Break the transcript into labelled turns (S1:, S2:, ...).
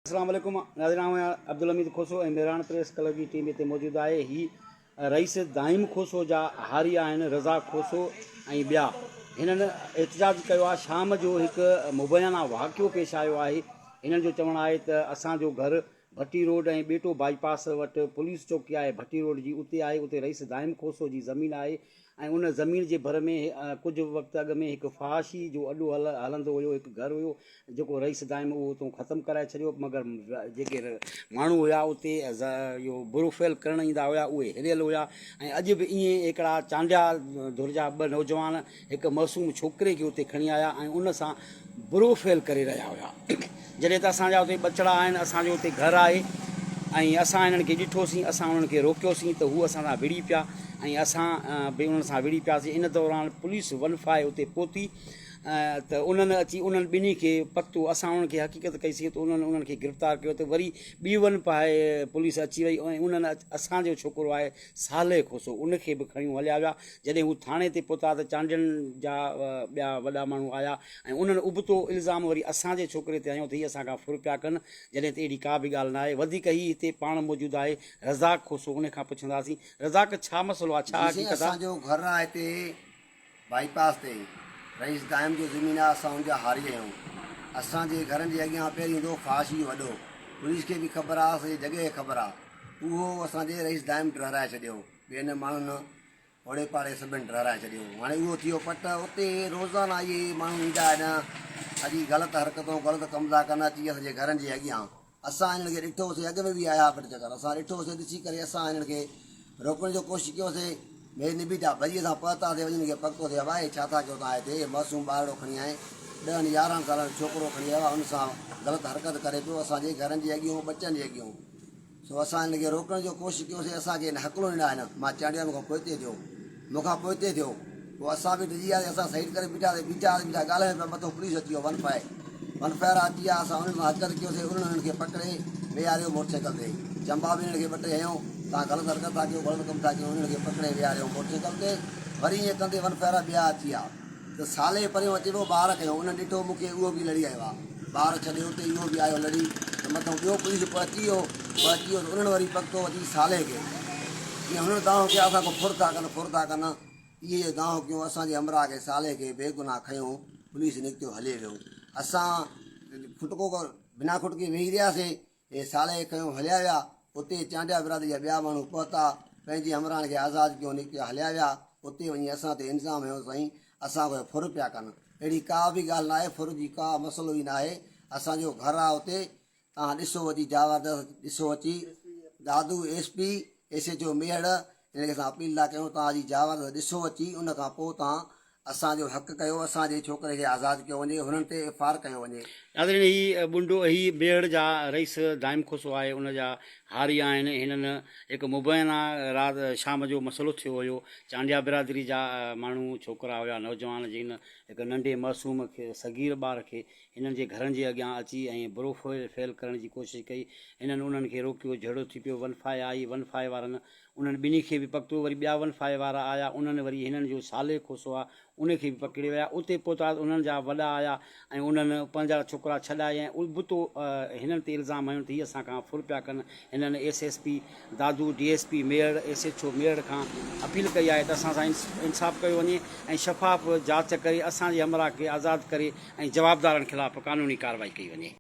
S1: اسلام عليڪم ناظرين آئون آهيان عبدالحميد کوسو ۽ مهراڻ پريس ڪلب جي ٽيم هتي موجود آهي هي رئيس دائم کوسو جا هاري آهن رضا کوسو ۽ ٻيا هنن احتجاج ڪيو آهي شام جو هڪ مبينا واقعو پيش آيو آهي هنن جو چوڻ آهي ته اسان جو گهر ڀٽي روڊ ۽ ٻيٽو بائي پاس وٽ پوليس چوڪي آهي ڀٽي روڊ جي اتي آهي اتي رئيس دائم کوسو جي زمين آهي ۽ ان زمين جي ڀر ۾ ڪجهه وقت اڳ ۾ هڪ فحاشي جو اڏو هلندو هيو، هڪ گهر هيو، جيڪو رئيس دائم اهو اتون ختم ڪرائي ڇڏيو، مگر جيڪي ماڻهو هيا اتي اهو برو فعل ڪرڻ ايندا هيا، اهي هريل هيا ۽ اڄ به ائين هڪڙا چانڊيا ڌر جا ٻه نوجوان هڪ معصوم ڇوڪري کي اتي کڻي آيا ۽ ان سان برو فعل ڪري رهيا هيا. جڏهن ته اسان جا اتي ٻچڙا آهن، اسان جو اتي گهر آهي ۽ اسان هنن کي ڏٺوسين، اسان انهن کي روڪيوسين ته هو اسان سان وڙهي پيا ۽ اسان به انهن سان وڙهي پياسين. ان دوران پوليس ون فائي اتي پهتي ته انهن اچي انهن ٻنهي کي پڪتو. اسان انهن کي حقيقت ڪئي سين ته انهن انهن کي گرفتار ڪيو ته وري ٻي ون فائي پوليس اچي وئي ۽ انهن اسان جو ڇوڪرو آهي صالح کوسو ان کي به کڻيو هليا ويا. جڏهن هو ٿاڻي تي پهتا ته چانڊين جا ٻيا وڏا ماڻهو آيا ۽ انهن ابتو الزام وري اسان جي ڇوڪري تي هنيو ته هي اسان کان ڦر پيا ڪن، جڏهن ته اهڙي ڪا به ڳالهه ناهي. وڌيڪ هي هتي پاڻ موجود آهي رزاق کوسو ان کان پڇنداسين. رزاق ڇا مسئلو آهي ڇا
S2: جي سائين
S1: حقيقت آهي؟
S2: اسان جو گهر آهي هتي بائي پاس تي رئيس دائم جو زمين آهي اسان ان جا هاري آهيون اسان جي گهرن جي اڳيان پهرين ايندو هو فحاشي جو اڏو پوليس کي به خبر آهي سڄي جڳهه کي خبر آهي اهو اسان جي رئيس دائم ڊهرائي ڇڏيو ٻين ماڻهن اوڙي پاڙي سڀن ڊهرائي ڇڏيو. هاڻي اهو ٿي ويو پٽ. اتي روزانه اهي ماڻهو ايندا هيڏانهن اچي غلط حرڪتون غلط ڪم ٿا ڪن اچي اسان جي گهرن جي اڳيان. اسان هنن کي ڏٺوسي اڳ ۾ به آيا پٽ چڪر اسان ڏٺوسي ڏسي ڪري اسان هنن کي روڪڻ جو ڪوشش ڪيوسي مير نبيٽا ڀڄي اسان پهتاسي وڃي هنن کي پڪتوسي ابا هي ڇا ٿا ڪيو توهان هتي معصوم ٻارڙو کڻي آئين ڏهن يارهن سالن جو ڇوڪرو کڻي آيو آهي ان سان غلط حرڪت ڪري پيو اسان جي گهرن جي اڳيون ٻچن جي اڳيون. سو اسان هن کي روڪڻ جو ڪوشش ڪيوسين، اسان کي هن هڪلو ڏنا هن مان چانڊيا مون کان پوئتي ٿيو، مون کان پوئتي ٿيو، پوء اسان به ڊڄي وياسين، اسان سائيڊ ڪري بيٺاسين، بيٺاسين بيٺا ڳالهايون پيا مٿو پوليس اچي ويو ون فائر ون فائر اچي ويا، اسان انهن سان حرڪت ڪيوسين، انهن انهن کي پڪڙي ويهاريو موٽر سائيڪل تي، چنبا به انهن کي ٻه ٽي هنيو، توهان غلط حرڪت ٿا ڪيو، غلط ڪم ٿا ڪيو، انهن کي پڪڙي ويهاريو موٽر سائيڪل تي، وري ائين ڪندي ون فائر ٻيا اچي ويا. ته صالح پريون اچي ويو ٻار کنيو انهن ڏٺو مون کي اهو به لڙي آيو آ ٻار ڇڏي اتي اهو به آيو لڙي ته مٿئون ٻيو پوليس پهچي ويو پهچي ويو ته انهن وري پڪتو اچي صالح کي جيئن هنن دانهون ڪيا اسان کان ڦر ٿا ڪن ڦر ٿا ڪن اهي جو دانهون ڪيون اسان جي همراهه کي صالح کي بيگناهه کنيو پوليس نڪتو هلي ويو اسان کٽڪو بنا کٽڪي ويهي رهياسين اهي صالح کنيو هليا ويا. اتي چانڊيا برادري جا ٻيا ماڻهو پهتا. پنهنجي همراهن کي آزاد ڪيو نڪتيا هليا ويا. اتي وڃي اسان تي الزام هنيو سائين اسان کان ڦر پيا ڪن. اهڙي ڪا به ڳالهه ناهي ڦر جي ڪا مسئلو ئي ناهي. اسان جو گهر آ اتي توهان ڏسو اچي جاوردست ڏسو اچي Dadu S P S H O Mehar انهن کي اسان اپيل ٿا ڪيون توهان اچي جاوردست ڏسو اچي ان کان پوء توهان اسان جو حق ڪيو اسان جي ڇوڪري کي آزاد ڪيو وڃي هنن تي ايف آر ڪيو وڃي.
S1: ناظرين هي ٻنڊو هي ميهڙ جا رئيس دائم کوسو آهي ان جا هاري آهن هنن هڪ مبينا رات شام جو مسئلو ٿيو هيو چانڊيا برادري جا ماڻهو ڇوڪرا هيا نوجوان جن هڪ ننڍي معصوم کي صغير ٻار کي هنن جي گهرن جي اڳيان اچي ۽ برو فعل ڪرڻ جي ڪوشش ڪئي هنن انهن کي روڪيو جهيڙو ٿي پيو ون فائي آئي ون فائي وارن انهن ٻنهي کي به پڪتو، وري ٻيا ون فائي وارا آيا، انهن وري هنن جو صالح کوسو آ، ان کي به پڪڙي ويا. اتي پهتا ته انهن جا وڏا آيا ۽ انهن پنهنجا ڇوڪرا ڇڏائي ۽ ابتو هنن تي الزام هنيو ته هي اسان کان ڦر پيا ڪن. هنن S S P Dadu, D S P Mehar, S H O Mehar کان اپيل ڪئي آهي ته اسان سان انصاف ڪيو وڃي ۽ شفاف جاچ ڪري اسان جي همراهه کي آزاد ڪري ۽ جوابدارن خلاف قانوني ڪارروائي ڪئي وڃي.